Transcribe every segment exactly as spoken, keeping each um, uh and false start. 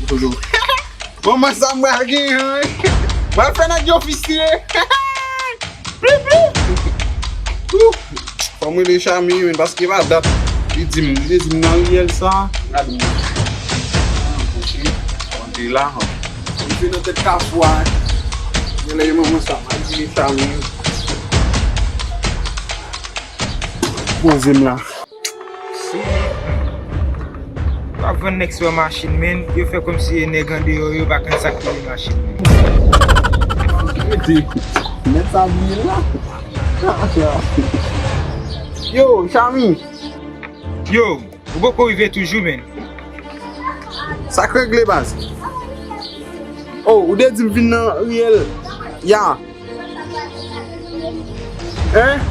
Toujou. Manman sa m pral genyen, wi. Mwen fè nèg yo fistire. Pli, pli. Ouh. Fò m rele Chami, men, paske pa dat. Li di m, li te di m nan riyèl sa. Gade m. Ah, ok. Mwen te la, hein. Li te nan tèt kafou a. Genlè e manman sa, m al rele Chami. Poze m la. Si. Yo ap vann nèg sou machin, men yo fè kòmsi e nèg andeyò yo pa konn sa k rele machin, men. Mete. Nèg sa vini la. Yo, Chami. Yo, ou poko rive toujou, men. Sa k regle, baz? Oh, ou te di m vin nan riyèl. Ya. Hein?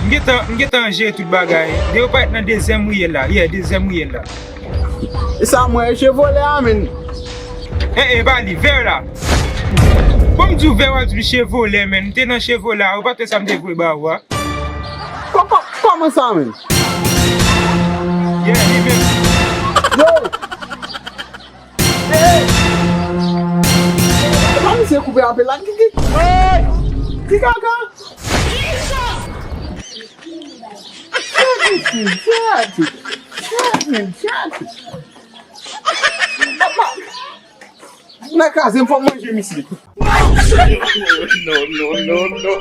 M gentan, m gentan jere tout bagay. Depi w parèt nan dezyèm riyèl la. Yeah, dezyèm riyèl la. E sa mwen, e Chevrolet a, men. Eh, eh, ba li, vè la. Bon, m di w vè, w ap di m Chevrolet, men. M te nan Chevrolet a, ou pa t wè sa m te voye ba ou a. Kò-, kò-, kòman sa, men? Yeah, li menm. Yo! Hey! Epa misye koupe apèl la. Ki, ki, hey! Ki kaka? Chat, mesye, chat. Chat, men, chat. Nan kraze m, fò m manje misye. No, no, no, no.